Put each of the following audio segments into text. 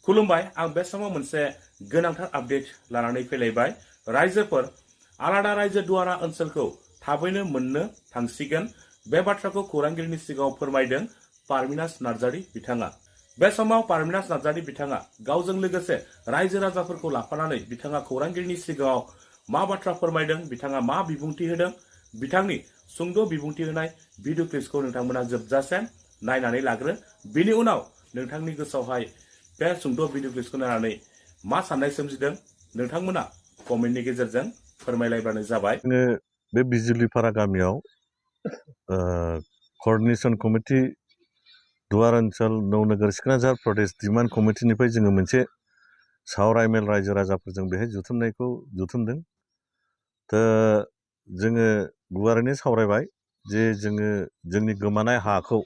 खुलुमबाय आं बे समाव मोनसे गोनांथार आपडेट लानानै फैलायबाय रायजोफोर आलादा रायजो दुवारा ओनसोलखौ थाबैनो मोननो थांसिगोन बे बाथ्राखौ खौरांगिरिनि सिगाङाव फोरमायदों पारमिनास नार्जारी बिथाङा बे समाव पारमिनास नार्जारी बिथाङा गावजों लोगोसे रायजो राजाफोरखौ लाफानानै बिथाङा खौरांगिरिनि सिगाङाव मा बाथ्रा फोरमायदों बिथाङा मा बिबुंथि होदों बिथांनि सुंद' बिबुंथि होनाय भिडिअ क्लिप्सखौ नोंथांमोना जोबजासिम नायनानै लाग्रो बिनि उनाव नोंथांनि गोसोआवहाय बे सुंद' भिडिअ क्लिप्सखौ नायनानै मा साननाय सोमजिदों नोंथांमोना कमेन्टनि गेजेरजों फोरमायलायबानो जाबाय। बे बिजुलिपारा गामियाव कोअर्डिनेशन कमिटि दुवार ओनसोल नौनोगोर सिखनाझार प्रदेश डिमान्ड कमिटिनिफ्राय जोङो मोनसे सावराय मेल रायजो राजाफोरजों बेहाय जुथुमदों दा जोङो गुवारैनो सावरायबाय जे जोङो जोंनि गोमानाय हाखौ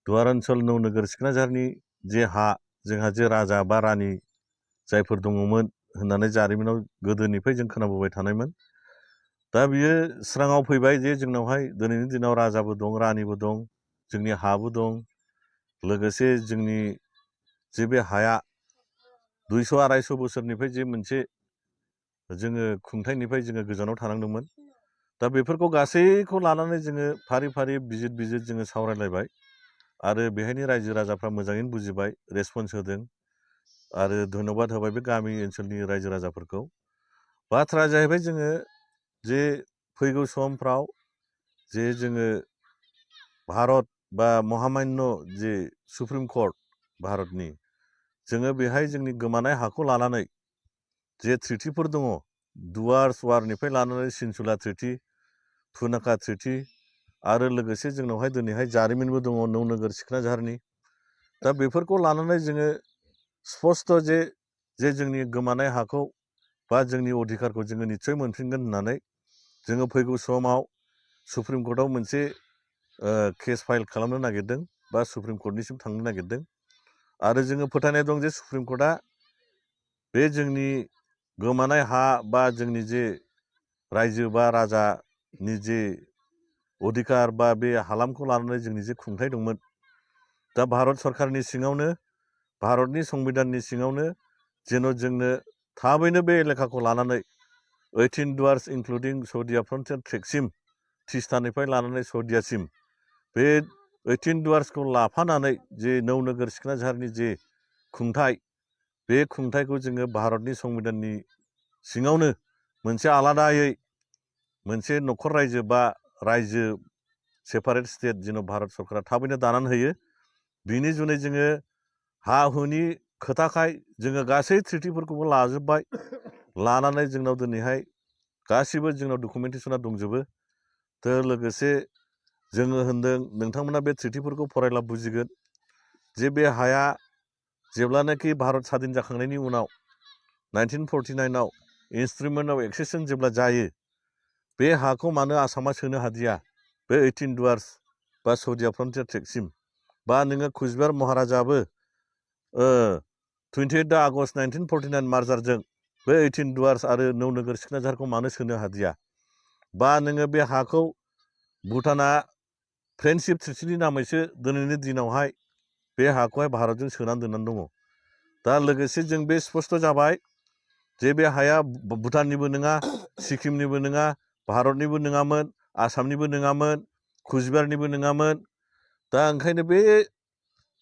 दुवार ओनसोल नौनोगोर सिखनाझारनि जे हा जोंहा जे राजा बा रानि जायफोर दङमोन होननानै जारिमिनाव गोदोनिफ्राय जों खोनाबोबाय थानायमोन दा बियो स्राङाव फैबाय जे जोंनावहाय दिनैनि दिनाव राजाबो दं रानिबो दं जोंनि हाबो दं लोगोसे जोंनि जे बे हाया 200-250 बोसोरनिफ्राय जे मोनसे जोङो खुंथायनिफ्राय जोङो गोजानाव थानांदोंमोन दा बेफोरखौ गासैखौ लानानै जोङो फारि फारि बिजिर जोङो सावरायलायबाय आरो बेहायनि रायजो राजाफ्रा मोजाङैनो बुजिबाय रेसपन्स होदों आरो धन्यबाद होबाय बे गामि ओनसोलनि रायजो राजाफोरखौ बाथ्राया जाहैबाय जोङो जे फैगौ समफ्राव जे जोङो भारत बा महामान्य जे सुप्रिम कर्ट भारतनि जोङो बेहाय जोंनि गोमानाय हाखौ लानानै जे ट्रिटिफोर दङ दुवार्स वारनिफ्राय लानानै सिनसुला ट्रिटि पुनाखा ट्रिटि आरो लोगोसे जोंनावहाय दिनैहाय जारिमिनबो दङ नौनोगोर सिखनाझारनि दा बेफोरखौ लानानै जोङो स्पस्ट' जे जोंनि गोमानाय हाखौ बा जोंनि अधिकारखौ जोङो निस्सय मोनफिनगोन होननानै जोङो फैगौ समाव सुप्रिम कर्टआव मोनसे केस फाइल खालामनो नागिरदों बा सुप्रिम कर्टनिसिम थांनो नागिरदों आरो जोङो फोथायनाय दं जे सुप्रिम कर्टआ बे जोंनि गोमानाय हा बा जोंनि जे रायजो बा राजानि जे अधिकार बा बे हालामखौ लानानै जोंनि जे खुंथाय दंमोन दा भारत सरकारनि सिङावनो भारतनि संबिधाननि सिङावनो जेन' जोंनो थाबैनो बे एलेखाखौ लानानै 18 दुवार्स इंक्लुडिं सौदिया फ्रन्टियार ट्रेकसिम तिस्तानिफ्राय लानानै सौदियासिम बे 18 दुवार्सखौ लाफानानै जे नौनोगोर सिखनाझारनि जे खुंथाय बे खुंथायखौ जोङो भारतनि संबिधाननि सिङावनो मोनसे आलादायै मोनसे न'खर रायजो बा रायजो सेपारेट स्टेट जेन' भारत सरकारा थाबैनो दानानै होयो बिनि जुनै जोङो हा हुनि खोथाखाय जोङो गासै ट्रिटिफोरखौबो लाजोबबाय लानानै जोंनाव दिनैहाय गासिबो जोंनाव डकुमेन्टेसना दंजोबो थ' लोगोसे जोङो होनदों नोंथांमोना बे ट्रिटिफोरखौ फरायला बुजिगोन जे बे हाया जेब्लानाखि भारत स्वाधीन जाखांनायनि उनाव 1949आव इन्स्ट्रुमेन्ट अफ एक्सेसन जेब्ला जायो बे हाखौ मानो आसामा सोनो हादिया बे 18 दुवार्स बा सौदिया फ्रन्टियार ट्रेकसिम बा नोङो कुचबिहार महाराजाबो 28 आगस्ट 1949 मार्जारजों बे 18 दुवार्स आरो नौनोगोर सिखनाझारखौ मानो सोनो हादिया बा नोङो बे हाखौ भुटाना फ्रेन्डशिप ट्रिटिनि नामैसो दिनैनि दिनावहाय बे हाखौहाय भारतजों सोनानै दोननानै दङ दा लोगोसे जों बे स्पस्ट' जाबाय जे बे हाया भुटाननिबो नङा सिक्किमनिबो नङा भारतनिबो नङामोन आसामनिबो नङामोन कुचबिहारनिबो नङामोन दा ओंखायनो बे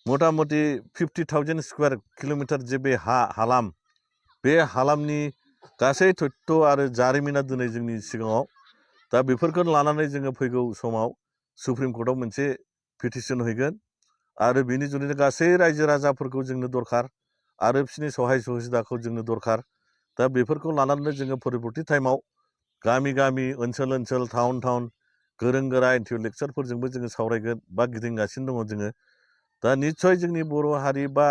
मथा मथि 50,000 स्कुवार किल'मिटार जे बे हालाम बे हालामनि गासै तथ्य आरो जारिमिना दिनै जोंनि सिगाङाव दा बेफोरखौ लानानै जोङो फैगौ समाव सुप्रिम कर्टआव मोनसे पिटिसन हैगोन आरो बिनि जुनैनो गासै रायजो राजाफोरखौ जोंनो दरखार आरो बिसोरनि सहाय सहिदाखौ जोंनो दरखार दा बेफोरखौ लानानै जोङो परिबर्ति टाइमाव गामि गामि ओनसोल टाउन गोरों गोरा इन्टेलेक्सुवेलफोरजोंबो जोङो सावरायगोन बा गिदिंगासिनो दङ जोङो दा निस्सय जोंनि बर' हारि बा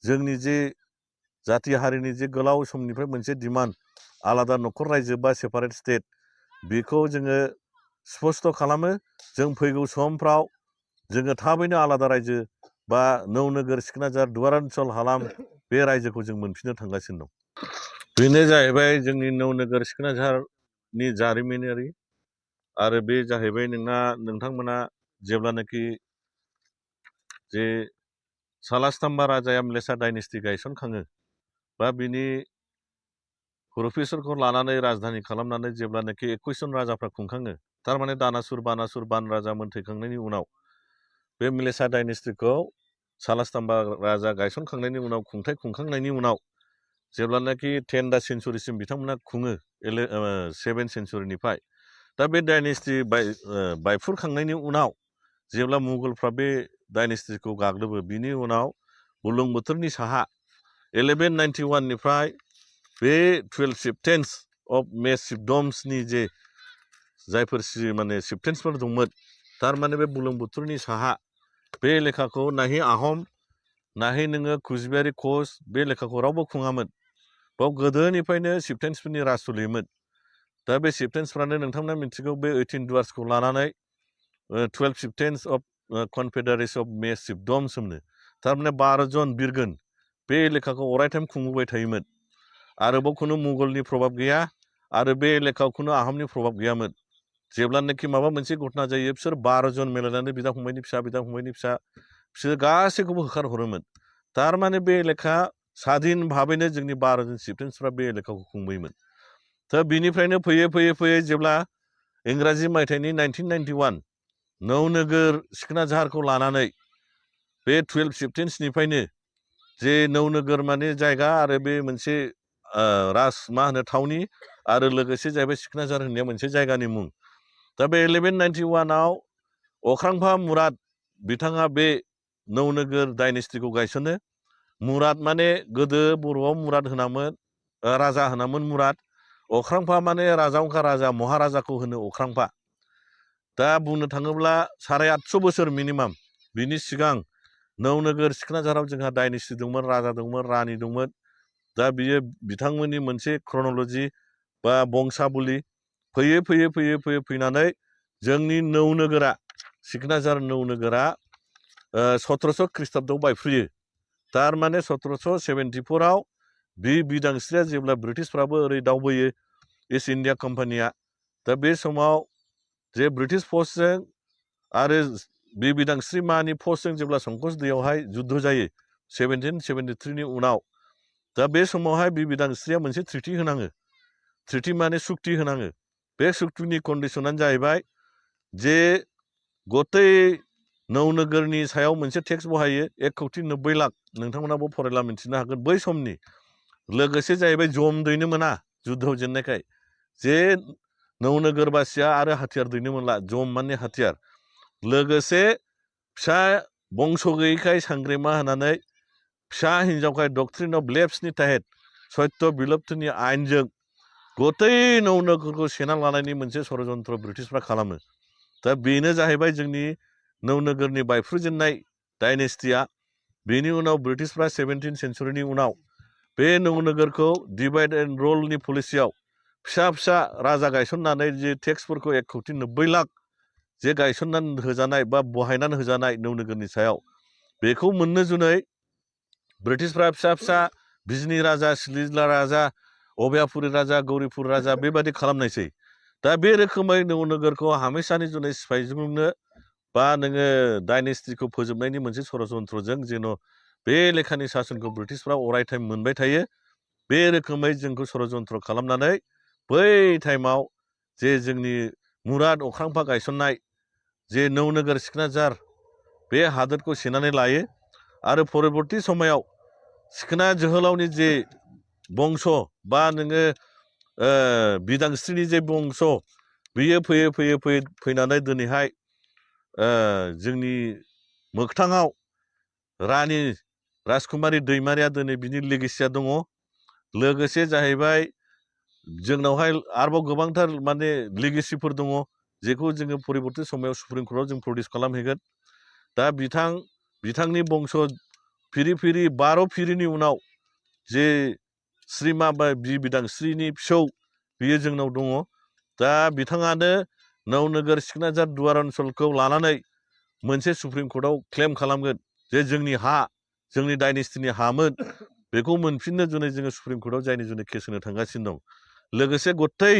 जोंनि जे जाथि हारिनि जे गोलाव समनिफ्राय मोनसे डिमान्ड आलादा न'खर रायजो बा सेपारेट स्टेट बेखौ जोङो स्पस्ट' खालामो जों फैगौ समफ्राव जोङो थाबैनो आलादा रायजो बा नौनोगोर सिखनाझार दुवार ओनसोल हालाम बे रायजोखौ जों मोनफिननो थांगासिनो दं बेनो जाहैबाय जोंनि नौनोगोर सिखनाझारनि जारिमिनारि आरो बे जाहैबाय नोंथांमोना जेब्लानाखि जे सालास्ताम्बा राजाया म्लेसा डाइनेस्टि गायसनखाङो बा बिनि प्रफेसरखौ लानानै राजधानि खालामनानै जेब्लानाखि 21 जन राजाफ्रा खुंखाङो थारमाने दानासुर बानासुर बान राजा मोनथैखांनायनि उनाव बे म्लेसा डाइनेस्टिखौ सालास्ताम्बा राजा गायसनखांनायनि उनाव खुंथाय खुंखांनायनि उनाव जेब्लानाखि 10th सेन्चुरिसिम बिथांमोना खुङो 7th सेन्चुरिनिफ्राय दा बे डाइनेस्टि बायफुरखांनायनि उनाव जेब्ला मुगलफ्रा बे डाइनेस्टिखौ गाग्लोबो बिनि उनाव बुरलुंबुथुरनि साहा 1191 निफ्राय बे 12 चिफटेन्स अफ मे चिफडम्सनि जे जायफोर माने चिफटेन्सफोर दंमोन थारमाने बे बुरलुंबुथुरनि साहा बे लेखाखौ नाहि आहम नाहि नोङो कुचबिहारि कच बे लेखाखौ रावबो खुङामोन बाव गोदोनिफ्रायनो चिफटेन्सफोरनि राज सोलियोमोन दा बे चिफटेन्सफ्रानो नोंथांमोना मिथिगौ बे 18 डुवार्सखौ लानानै 12 चिफटेन्स अफ कनफेडारेसन अफ मे चिफडम्स होनो थारमाने 12 जन बिरगोन बे लेखाखौ अराय टाइम खुंबोबाय थायोमोन आरोबाव खुनु मुगलनि प्रभाब गैया आरो बे लेखायाव खुनु आहमनि प्रभाब गैयामोन जेब्लानाखि माबा मोनसे घटना जायो बिसोर 12 जन मिलायनानै बिदा फंबायनि फिसा बिसोर गासैखौबो होखारहरोमोन थारमाने बे लेखा स्वाधीन भाबैनो जोंनि 12 जन चिफटेन्सफ्रा बे लेखाखौ खुंबोयोमोन दा बिनिफ्रायनो फैयै जेब्ला इंराजि मायथाइनि 1991 नौनोगोर सिखोना जाहारखौ लानानै बे 12 चिफटेन्सनिफ्रायनो जे नौनोगोर माने जायगा आरो बे मोनसे राज मा होनो थावनि आरो लोगोसे जाहैबाय सिखोना जाहार होननाया मोनसे जायगानि मुं दा बे 1191 आव अख्रांफा मुराद बिथाङा बे नौनोगोर डाइनेस्टिखौ गायसनो मुराद माने गोदो बर'आव मुराद होनामोन राजा होनामोन मुराद अख्रांफा माने राजावखा राजा महाराजाखौ होनो अख्रांफा दा बुंनो थाङोब्ला 850 बोसोर मिनिमाम बिनि सिगां नौनोगोर सिखोना जाहाराव जोंहा डाइनेस्टि दंमोन राजा दंमोन रानि दंमोन दा बियो बिथांमोननि मोनसे क्रन'ल'जि बा बंसाबुलि फैयै फैनानै जोंनि नौनोगोरा सिखोना जाहार नौनोगोरा 1700 ख्रीष्टाब्दआव बायफ्रुयो थारमाने 1774 आव बे बिदांस्रिया जेब्ला ब्रिटिशफ्राबो ओरै दावबोयो इस्ट इन्डिया कम्पानिया दा बे समाव जे ब्रिटिश फर्सजों आरो बे बिदांस्रि मानि फर्सजों जेब्ला संकस दैयावहाय जुद्ध जायो 1773 नि उनाव दा बे समावहाय बे बिदांस्रिया मोनसे ट्रिटि होनाङो ट्रिटि माने सुक्ति होनाङो बे सुक्तिनि कन्डिसनानो जाहैबाय जे गतै नौनोगोरनि सायाव मोनसे टेक्स बहायो 1,90 लाख नोंथांमोनाबो फरायला मिथिनो हागोन बै समनि लोगोसे जाहैबाय जम दैनो मोना जुद्धआव जेननायखाय जे नौनोगोरबासिया आरो हाथियार दैनो मोनला जम माने हाथियार लोगोसे फिसा बंस गैयैखाय सांग्रेमा होनानै फिसा हिनजावखाय डक्ट्रिन अफ लेप्सनि तहत सत्य बिलुप्तिनि आयेनजों गतै नौनोगोरखौ सेना लानायनि मोनसे षड़यन्त्र ब्रिटिशफ्रा खालामो दा बेनो जाहैबाय जोंनि नौनोगोरनि बायफ्रुजेननाय डाइनेस्टिया बेनि उनाव ब्रिटिशफ्रा 17th सेन्चुरिनि उनाव बे नौनोगोरखौ डिभाइड एन्ड रुलनि पलिसियाव फिसा राजा गायसननानै जे टेक्सफोरखौ 1,90 लाख जे गायसननानै होजानाय बा बहायनानै होजानाय नौनोगोरनि सायाव बेखौ मोननो जुनै ब्रिटिशफ्रा फिसा बिजनी राजा सिलिज्ला राजा अभयापुरी राजा गौरीपुर राजा बेबादि खालामनायसै दा बे रोखोमै नौनोगोरखौ हामेशानि जुनै सिफायजोबनो बा नोङो डाइनेस्टिखौ फोजोबनायनि मोनसे षड़यन्त्रजों जेन' बे लेखानि सासनखौ ब्रिटिशफ्रा अराय टाइम मोनबाय थायो बे रोखोमै जोंखौ षड़यन्त्र खालामनानै बै टाइमाव जे जोंनि मुराद अख्रांफा गायसननाय जे नौनोगोर सिखोना जाहार बे हादोरखौ सेनानै लायो आरो परबर्ती समायाव सिखोना जोहोलावनि जे बंस बा नोङो बिदांस्रिनि जे बंस बियो फैनानै दिनैहाय जोंनि मोगथाङाव रानि राजकुमारी दैमारिया दिनै बिनि लेगेसिया दङ लोगोसे जाहैबाय जोंनावहाय आरोबाव गोबांथार माने लेगेसिफोर दङ जेखौ जोङो परबर्ती समाव सुप्रिम कर्टआव जों प्रडिउस खालामहैगोन दा बिथांनि बंस फिरि 12 फिरिनि उनाव जे श्रीमा बा बिदांस्रिनि फिसौ बियो जोंनाव दङ दा बिथाङानो नौनोगोर सिखोना जाहार दुवार ओनसोलखौ लानानै मोनसे सुप्रिम कर्टआव क्लेम खालामगोन जे जोंनि हा जोंनि डाइनेस्टिनि हामोन बेखौ मोनफिननो जुनै जोङो सुप्रिम कर्टआव जायनि जुनै केस होनो थांगासिनो दं लोगोसे गतै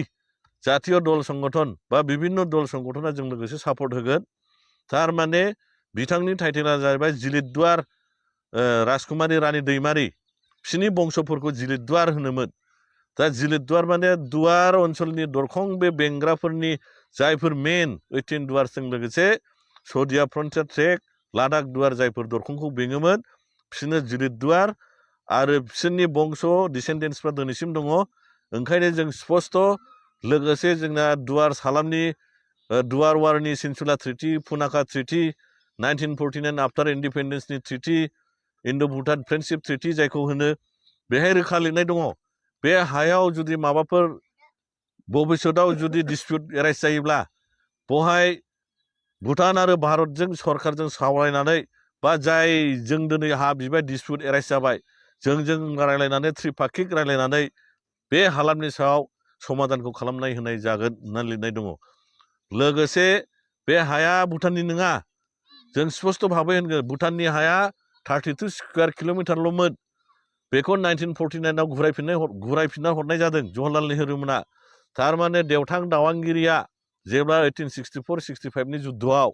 जातीय दल संगठन बा बिभिन्न दल संगठना जों लोगोसे सापर्ट होगोन थारमाने बिथांनि टाइटेला जाहैबाय जिलिदुवार राजकुमारी रानी दैमारि बिसोरनि बंसफोरखौ जिलितदुवार होनोमोन। दा जिलितदुवार माने दुवार ओनसोलनि दरखं बे बेंग्राफोरनि जायफोर मेन 18 दुवारजों लोगोसे सदिया फ्रन्टियार ट्रेक लादाख दुवार जायफोर दरखंखौ बेङोमोन बिसोरनो जिलितदुवार आरो बिसोरनि बंस डिसेन्डेन्सफ्रा दिनैसिम दङ। ओंखायनो जों स्पस्ट लोगोसे जोंना दुवार सालामनि दुवार वारनि सिनसुला ट्रिटि पुनाखा ट्रिटि 1949 आफ्टार इन्डिपेन्डेन्सनि ट्रिटि इन्ड' भुटान फ्रेन्डशिप ट्रिटि जायखौ होनो बेहाय रोखा लिरनाय दङ बे हायाव जुदि माबाफोर भबिष्यतआव जुदि डिसपिउट एराइज जायोब्ला बहाय भुटान आरो भारतजों सरकारजों सावरायनानै बा जाय जों दिनै हा बिबाय डिसपिउट एराइज जाबाय जों रायलायनानै त्रिपाक्षिक रायलायनानै बे हालामनि सायाव समाधानखौ खालामनाय होनाय जागोन होननानै लिरनाय दङ। लोगोसे बे हाया भुटाननि नङा जों स्पस्ट भाबै होनगोन भुटाननि हाया 32 स्कुवार किल'मिटारल'मोन। बेखौ 1949आव घुरायफिनना हरनाय जादों जवाहरलाल नेहरू मोना। थारमाने देवथां दावांगिरिया जेब्ला 1864-65नि जुद्धआव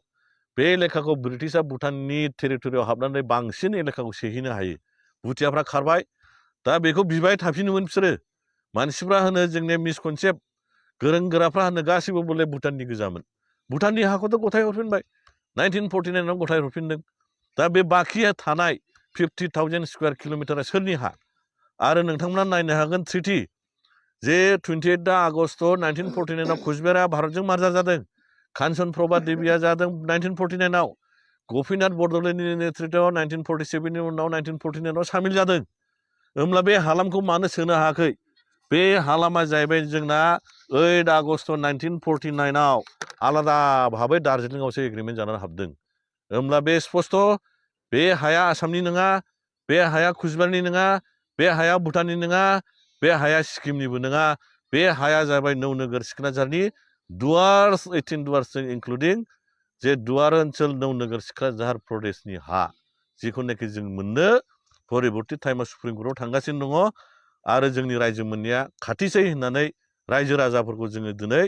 बे एलेखाखौ ब्रिटिशआ भुटाननि टेरिटरियाव हाबनानै बांसिन एलेखाखौ सेहैनो हायो। भुटियाफ्रा खारबाय दा बेखौ बिबाय थाफिनोमोन बिसोरो। मानसिफ्रा होनो जोंनि मिसकनसेप्ट गोरों गोराफ्रा होनो गासिबो बले भुटाननि गोजामोन। भुटाननि हाखौथ' गथाय हरफिनबाय 1949आव गथाय हरफिनदों। दा बे बाखि थानाय 50,000 स्कुवार किल'मिटारा सोरनि हा आरो नोंथांमोना नायनो हागोन ट्रिटि जे 28 आगस्ट 1949आव कुचबिहारा भारतजों मार्जार जादों। कान्चन प्रभा देबिया जादों 1949आव। गपिनाथ बरदलैनि नेतृत्वआव 1947नि उनाव 1949आव सामिल जादों। होमब्ला बे हालामखौ मानो सोनो हायाखै? बे हालामा जाहैबाय जोंना 8 आगस्ट 1949आव आलादा भाबै दार्जिलिंआवसो एग्रिमेन्ट जानानै हाबदों। होमब्ला बे स्पस्ट बे हाया आसामनि नङा, बे हाया कुचबिहारनि नङा, बे हाया भुटाननि नङा, बे हाया सिक्किमनिबो नङा। बे हाया जाबाय नौनोगोर सिखनाझारनि दुवार्स 18 दुवार्सजों इनक्लुडिं जे दुवार ओनसोल नौनोगोर सिखनाझार प्रदेशनि हा जिखुनाखि जों मोननो परिबर्ति टाइमाव सुप्रिम कर्टआव थांगासिनो दङ आरो जोंनि रायजो मोननाया खाथिसै होननानै रायजो राजाफोरखौ जोङो दिनै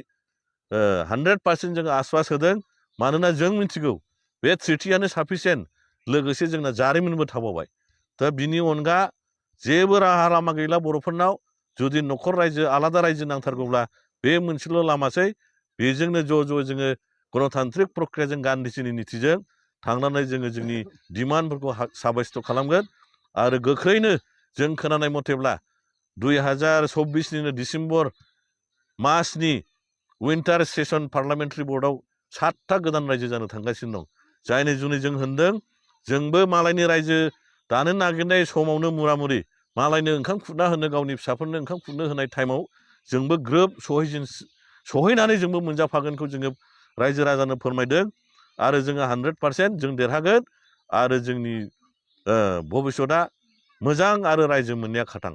100% जोङो आश्वास होदों। मानोना जों मिथिगौ बे ट्रिटियानो साफिसियेन्ट। लोगोसे जोंना जारिमिनबो थाबावबाय। दा बिनि अनगा जेबो राहा लामा गैला बर'फोरनाव। जुदि न'खर रायजो आलादा रायजो नांथारगौब्ला बे मोनसेल' लामासै। बेजोंनो ज' जोङो गणतान्त्रिक प्रक्रियाजों गान्धीजिनि नितिजों थांनानै जोङो जोंनि डिमान्डफोरखौ साबायस्थ' खालामगोन आरो गोख्रैनो जों खोनानाय मथेब्ला 2024नि डिसेम्बर मासनि विन्टार सेसन पार्लामेन्टारि बर्डआव 7था गोदान रायजो जानो थांगासिनो दं। जायनि जुनै जों होनदों जोंबो मालायनि रायजो दानो नागिरनाय समावनो मुरामुरि मालायनो ओंखाम खुरना होनो गावनि फिसाफोरनो ओंखाम खुरनो होनाय टाइमाव जोंबो ग्रोब सहैनानै जोंबो मोनजाफागोनखौ जोङो रायजो राजानो फोरमायदों आरो जोङो 100% जों देरहागोन आरो जोंनि भबिष्यतआ मोजां आरो रायजो मोननाया खाथां।